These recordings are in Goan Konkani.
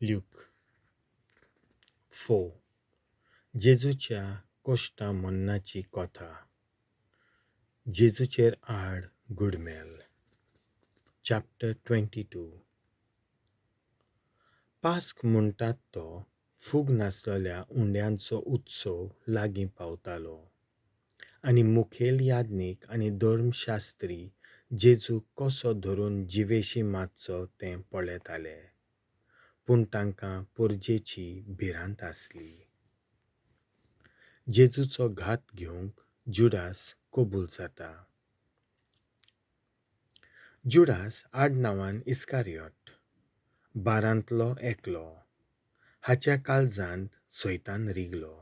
ल्यूक 4. जेजूच्या कोश्टा मन्नाची कथा. जेजूचेर आड गुडमेल. चॅप्टर 22. पास्क म्हणटात तो फूग नासलेल्या उंड्यांचो उत्सव लागीं पावतालो आनी मुखेल याज्ञीक आनी धर्मशास्त्री जेजूक कसो धरून जिवेशी मारचो तें पळयताले, पूण तांकां परजेची भिरांत आसली. जेजूचो घात घेवंक जुडास कबूल जाता. जुडास आडनांवान इस्कारियोट, बारांतलो एकलो, हाच्या काळजांत सैतान रिगलो.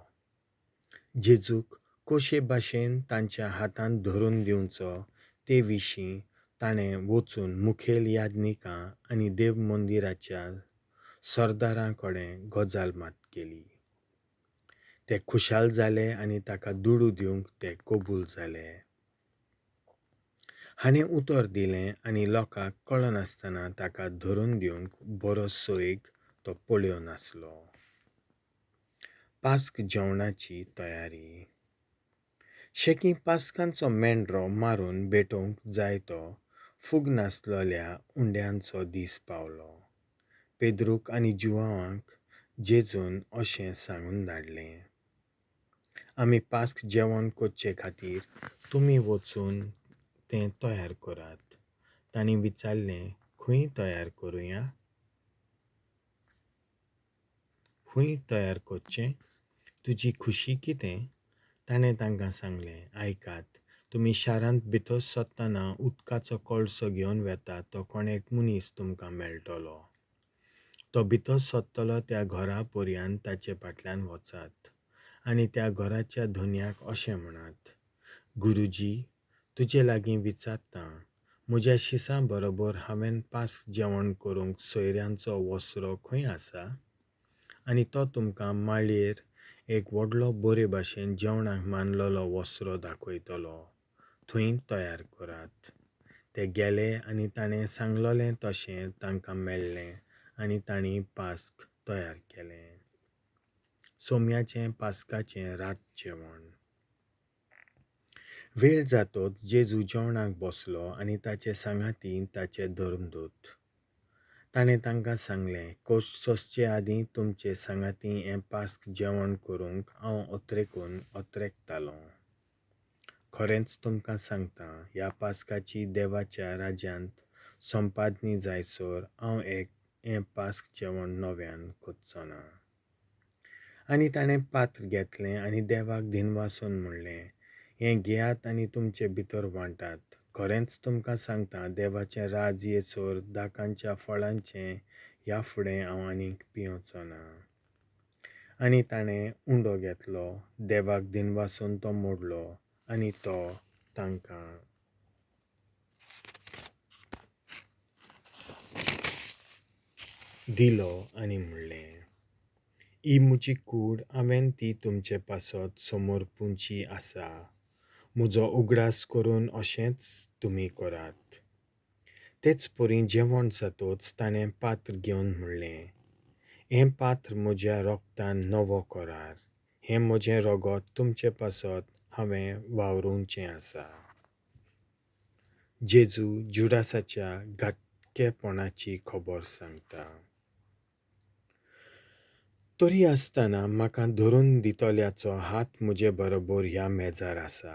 जेजूक कशे भाशेन तांच्या हातांत धरून दिवचो ते विशीं ताणें वचून मुखेल याज्ञिकां आनी देव मंदिराच्या सरदारां कडेन गजाल मात केली. ते खुशाल जाले आनी ताका दुडू दिवंक ते कबूल जाले. हाणें उतर दिलें आनी लोकांक कळनासतना ताका धरून दिवंक बरो सोयग तो पळोवन आसलो. पास्क जेवणाची तयारी. शेकी पास्कांचो मेंढरो मारून भेटोवंक जाय तो फूग नासलेल्या उंड्यांचो दीस पावलो. पेद्रूक आनी जुवांक जेजून अशें सांगून धाडलें, आमी पास्क जेवण करचे खातीर तुमी वचून तें तयार करात. तांणी विचारलें, खंय तयार करुया? खंय तयार करचें? तुजी खुशी कितें? ताणें तांकां सांगलें, आयकात, तुमी शारांत भितर सरतना उदकाचो कळसो घेवन वेता तो कोण एक मनीस तुमकां मेळटलो. तो भितर सरतलो त्या घरा पर्यंत ताचे फाटल्यान वचात आनी त्या घराच्या धनयाक अशें म्हणात, गुरुजी तुजे लागीं विचारता, म्हज्या शिसां बरोबर हांवें पास्क जेवण करूंक सोयऱ्यांचो वसरो खंय आसा? आनी तो तुमकां माळयेर एक व्हडलो बरे भाशेन जेवणाक मानलेलो वसरो दाखयतलो, थंय तयार करात. ते गेले आनी ताणें सांगलेलें तशें तांकां मेळ्ळें आनी तांणी पास्क तयार केलें. सोम्याचें पास्काचें रात जेवण. वेळ जातोच जेजू जेवणाक बसलो आनी ताचे सांगाती ताचे धर्मदूत. ताणें तांकां सांगलें, कश्ट सोंसचे आदीं तुमचे सांगाती हें पास्क जेवण करूंक हांव अत्रेकून अत्रेकतालों. खरेंच तुमकां सांगता, ह्या पास्काची देवाच्या राज्यांत संपादनी जायसर हांव एक हें पास्क जेवण नव्यान करचो ना. आनी ताणें पात्र घेतलें आनी देवाक दिनवासून म्हणलें, हें घेयात आनी तुमचे भितर वांटात. खरेंच तुमकां सांगता, देवाचें राज येसर दाकांच्या फळांचें ह्या फुडें हांव आनीक पियोचो ना. आनी ताणें उंडो घेतलो, देवाक दिनवासून तो मोडलो आनी तो तांकां दिलो आनी म्हणलें, ही म्हजी कूड, हांवें ती तुमचे पासत समर्पुची आसा. म्हजो उगडास करून अशेंच तुमी करात. तेच परी जेवण जातोच ताणें पात्र घेवन म्हणलें, हें पात्र म्हज्या रोगतान नवो करार, हें म्हजें रगत तुमचे पासत हांवें वावरोवचें आसा. जेजू जुडासाच्या घातकेपणाची खबर सांगता. तरी आसतना म्हाका धरून दितल्याचो हात म्हजे बरोबर ह्या मेजार आसा.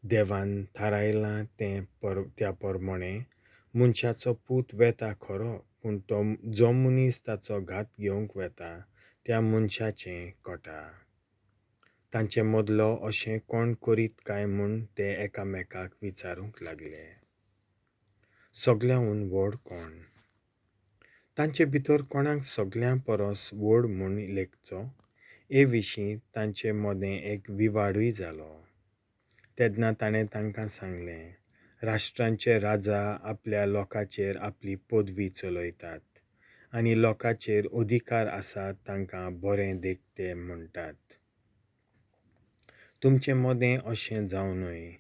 देवान थारायलां तें त्या प्रमाणें मनशाचो पूत वेता खरो, पूण तो जो मनीस ताचो घात घेवंक वेता त्या मनशाचें कोटा. तांचे मदलो अशें कोण करीत काय म्हूण ते एकामेकाक विचारूंक लागले, सगळ्यांहून व्हड कोण? तांचे भितर कोणाक सगळ्यां परस व्हड म्हूण लेखचो हे विशीं तांचे मदें एक विवाडूय जालो. तेन्ना ताणें तांकां सांगलें, राष्ट्रांचे राजा आपल्या लोकांचेर आपली पदवी चलयतात आनी लोकांचेर अधिकार आसा तांकां बरें देखते म्हणटात. तुमचे मदें अशें जावं न्हय.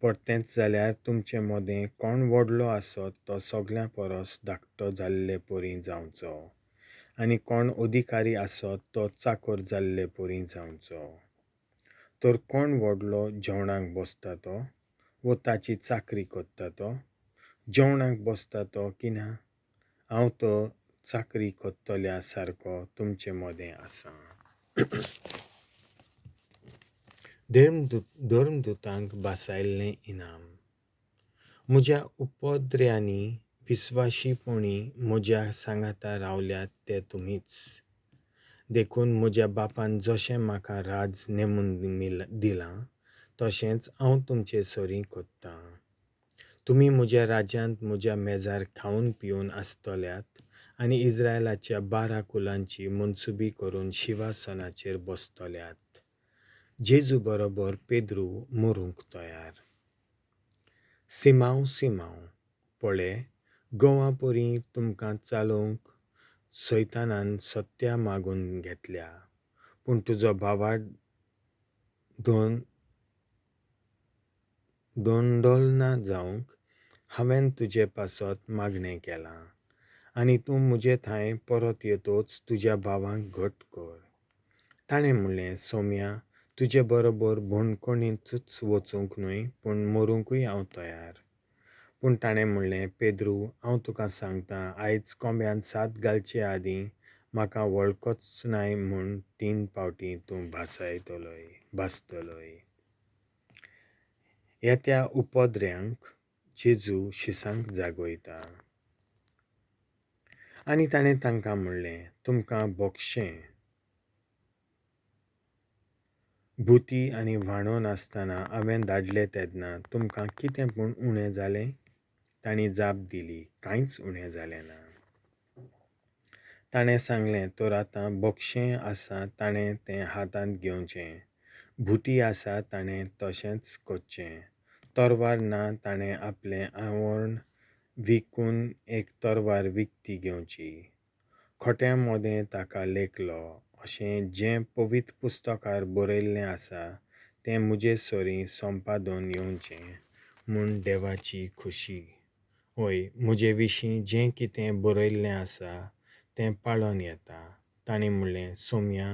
परतेंच जाल्यार तुमचे मदें कोण व्हडलो आसत तो सगळ्यां परस धाकटो जाल्ले परी जावचो आनी कोण अधिकारी आसत तो चाकर जाल्ले परी जावचो. तर कोण व्हडलो जेवणाक बसता तो वो ताची चाकरी करता तो? जेवणाक बसता तो की ना? हांव तो चाकरी करतल्या सारको तुमचे मदें आसा. धर्मदुतांक भासायल्लें इनाम. म्हज्या उपद्र्यांनी विस्वाशीपणी म्हज्या सांगाता रावल्यात ते तुमीच. देखून म्हज्या बापान जशें म्हाका राज नेमून दिलां तशेंच हांव तुमचे सरीं करतां. तुमी म्हज्या राज्यांत म्हज्या मेजार खावन पिवन आसतल्यात आनी इस्रायलाच्या 12 कुलांची मनसुबी करून शिवासनाचेर बसतल्यात. जेजू बरोबर पेद्रू मरूंक तयार. सिमांव सिमांव, पळे गंवा परी तुमकां चालोवंक सैतानान सत्या मागून घेतल्या, पूण तुजो भावार्थ दोंडोलना जावंक हांवें तुजे पासत मागणें केलां, आनी तूं म्हजे थांय परत येतोच तुज्या भावांक घट कर. ताणें म्हणलें, सोम्या, तुजे बरोबर बंदखणींतूच वचूंक न्हय पूण मरूंकूय हांव तयार. पूण ताणें म्हणलें, पेद्रू, हांव तुका सांगता, आयज कोंब्यान साद घालचे आदीं म्हाका वळखच नाय म्हूण 3 फावटीं तूं भासतलोय. येत्या उपद्र्यांक जेजू शिसांक जागयता. आनी ताणें तांकां म्हणलें, तुमकां भोगशें भुती आनी व्हाणो नासतना हांवें धाडले तेन्ना तुमकां कितें पूण उणें जालें? तांणी जाप दिली, कांयच उणें जालें ना. ताणें सांगलें, तर आतां भोगशें आसा ताणें तें हातांत घेवचें, भुती आसा ताणें तशेंच करचें, तरवार ना ताणें आपलें आवरण विकून एक तरवार विकती घेवची. खोट्यां मदें ताका लेखलो, अशें जें पवित्र पुस्तकार बरयल्लें आसा तें म्हजे सरीं संपादन येवचें म्हूण देवाची खुशी. हय, म्हजे विशीं जें कितें बरयल्लें आसा तें पाळोन येता. तांणी म्हणलें, सोम्या,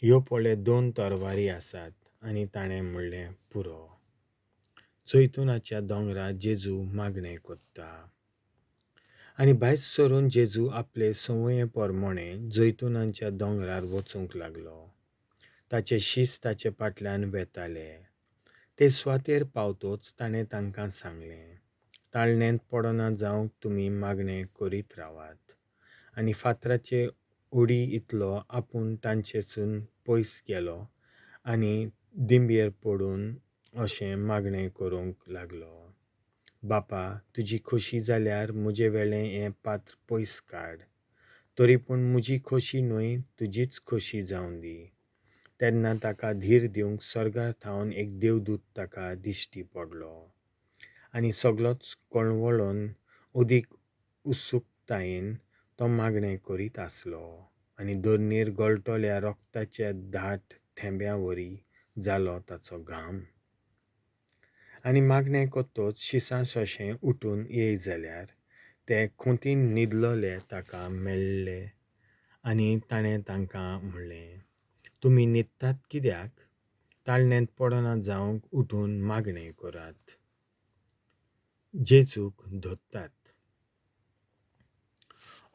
ह्यो पळय 2 तरवारी आसात. आनी ताणें म्हणलें, पुरो. जैतुनाच्या दोंगरार जेजू मागणें करता. आनी भायर सरून जेजू आपले संवये प्रमाणे जैतुनाच्या दोंगरार वचूंक लागलो. ताचे शीस ताचे फाटल्यान वेताले. ते सुवातेर पावतोच ताणें तांकां सांगलें, ताळणेंत पडना जावंक तुमी मागणें करीत रावात. आनी फातराचे उडी इतलो आपूण तांचेसून पयस गेलो आनी दिंबयेर पडून अशें मागणें करूंक लागलो, बापा, तुजी खोशी जाल्यार म्हजे वेळें हें पात्र पयस काड, तरी पूण म्हजी खोशी न्हय तुजीच खोशी जावं दी. तेन्ना ताका धीर दिवंक स्वर्गार थावन एक देवदूत ताका दिश्टी पडलो आनी सगलोच कळवळून अदीक उत्सुकतायेन तो मागणें करीत आसलो आनी धरणीर गळटल्या रोगताच्या दाट थेंब्या वरी जालो ताचो घाम. आनी मागणें करतोच शिसां सोशें उठून येय जाल्यार ते खोंतीन न्हिदलोले ताका मेळ्ळे आनी ताणें तांकां म्हणलें, तुमी न्हिदतात कित्याक? ताळणेंत पडना जावंक उठून मागणें करात. जेजूक धरतात.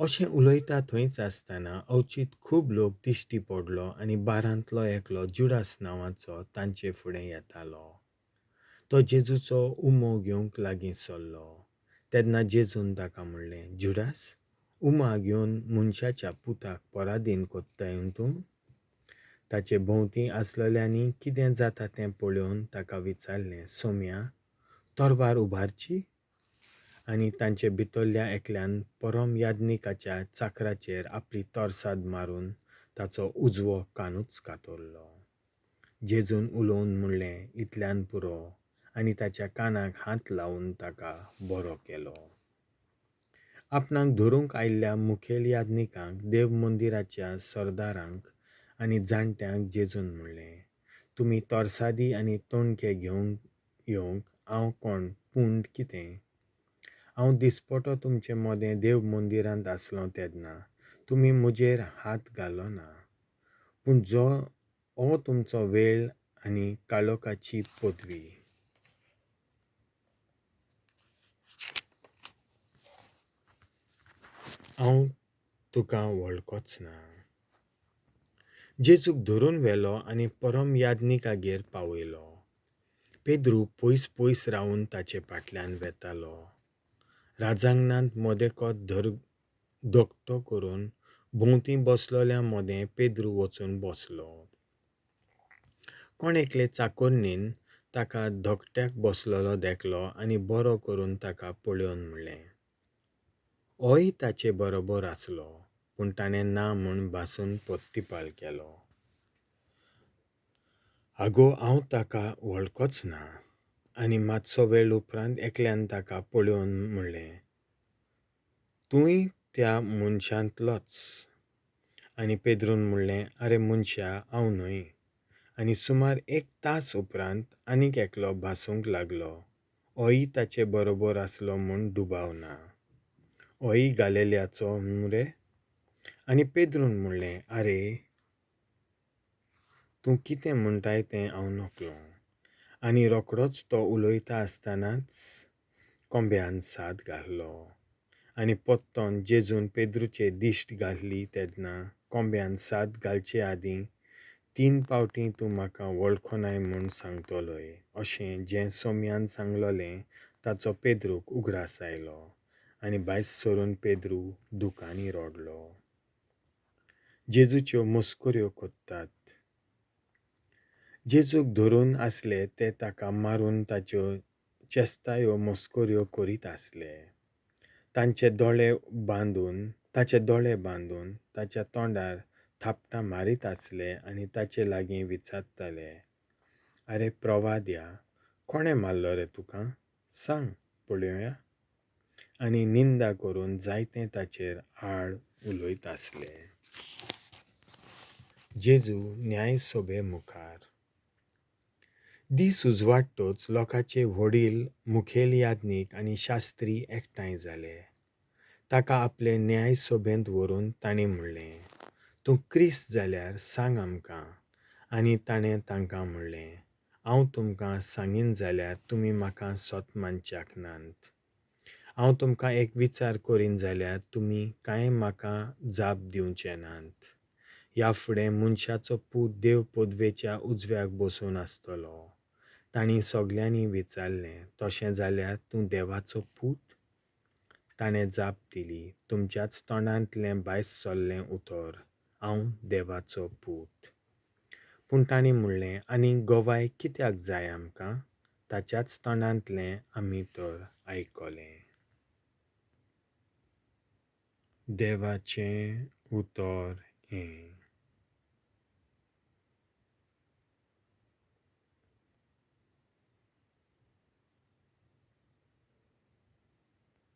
अशें उलयता थंयच आसतना अवचीत खूब लोक दिश्टी पडलो आनी बारांतलो एकलो जुडास नांवाचो तांचे फुडें येतालो. तो जेजूचो उमो घेवंक लागीं सरलो. तेन्ना जेजून ताका म्हणलें, जुडास, उमा घेवन मनशाच्या पुताक परादीन कोत्ताय तूं? ताचे भोंवती आसलेल्यांनी कितें जाता तें पळोवन ताका विचारलें, सोम्या, तरवार उबारची? आनी तांचे भितरल्या एकल्यान परम याज्ञिकाच्या चाकराचेर आपली तरसाद मारून ताचो उजवो कानूच कातरलो. जेजून उलोवन म्हणलें, इतल्यान पुरो. आनी ताच्या कानाक हात लावन ताका बरो केलो. आपणाक धरूंक आयिल्ल्या मुखेल याज्ञिकांक, देव मंदिराच्या सरदारांक आनी जाणट्यांक जेजून म्हणलें, तुमी तरसादी आनी तोणके घेवंक येवंक हांव कोण पूण कितें? हांव दिसपटो तुमचे मदें देव मंदिरांत आसलो तेन्ना तुमी म्हजेर हात घालो ना, पूण जो हो तुमचो वेळ आनी काळोखाची पदवी. हांव तुका वळखोच ना. जेजूक धरून व्हेलो आनी परम याज्ञिकागेर पावयलो. पेद्रू पयस पयस रावून ताचे फाटल्यान वेतालो. राजांगणांत मदेकोत धकटो करून भोंवती बसलोल्या मदें पेद्रू वचून बसलो. कोण एकले चाकोरनीन ताका धकट्याक बसलेलो देखलो आनी बरो करून ताका पळोवन म्हणलें, होय ताचे बरोबर आसलो. पूण ताणें ना म्हूण भासून प्रतिपाल केलो. आगो, हांव ताका वळखोच ना. आनी मातसो वेळ उपरांत एकल्यान ताका पळोवन म्हणलें, तूंय त्या मनशांतलोच. आनी पेद्रून म्हणलें, आरे मनशा, हांव न्हय. आनी सुमार एक तास उपरांत आनीक एकलो भासूंक लागलो, होय ताचे बरोबर आसलो म्हूण दुबाव ना, होय गालिलियाचो मरे. आनी पेद्रून म्हणलें, आरे तूं कितें म्हणटाय तें हांव नकळो. आनी रोखडोच तो उलयता आसतनाच कोंब्यान साद घालो. आनी पोत्तोन जेजून पेद्रूचे दिश्ट घाली तेन्ना कोंब्यान साद घालचे आदीं 3 फावटीं तूं म्हाका वळखनाय म्हूण सांगतलोय अशें जें सोम्यान सांगलोलें ताचो पेद्रूक उगडास आयलो. आनी भायर सरून पेद्रू दुकांनी रडलो. जेजूच्यो मस्कऱ्यो करतात. जेजूक धरून आसले ते ताका मारून ताच्यो चेस्तायो मस्कऱ्यो करीत आसले. ताचे दोळे बांदून ताच्या तोंडार थापटां मारीत आसले आनी ताचे लागीं विचारताले, आरे प्रवाद्या, कोणें मारलो रे तुका, सांग पळोवया. आनी निंदा करून जायते ताचेर आड उलयत आसले. जेजू न्यायसभे मुखार. दीस उजवाडटोच लोकांचे व्हडील, मुखेल याज्ञीक आनी शास्त्री एकठांय जाले. ताका आपले न्यायसभेंत व्हरून तांणी म्हणलें, तूं क्रिस्त जाल्यार सांग आमकां. आनी ताणें तांकां म्हणलें, हांव तुमकां सांगीन जाल्यार तुमी म्हाका सत मानच्याक नात. हांव तुमकां एक विचार करीन जाल्यार तुमी कांय म्हाका जाप दिवचे नात. ह्या फुडें मनशाचो पूत देव पदवेच्या उजव्याक बसून आसतलो. तांणी सगल्यांनी विचारलें, तशें जाल्यार तूं देवाचो पूत? ताणें जाप दिली, तुमच्याच तोंडांतलें भायर सरलें उतर, हांव देवाचो पूत. पूण तांणी म्हणलें, आनी गवाय कित्याक जाय आमकां? ताच्याच तोंडांतलें आमी तर आयकलें. देवाचें उतर हें.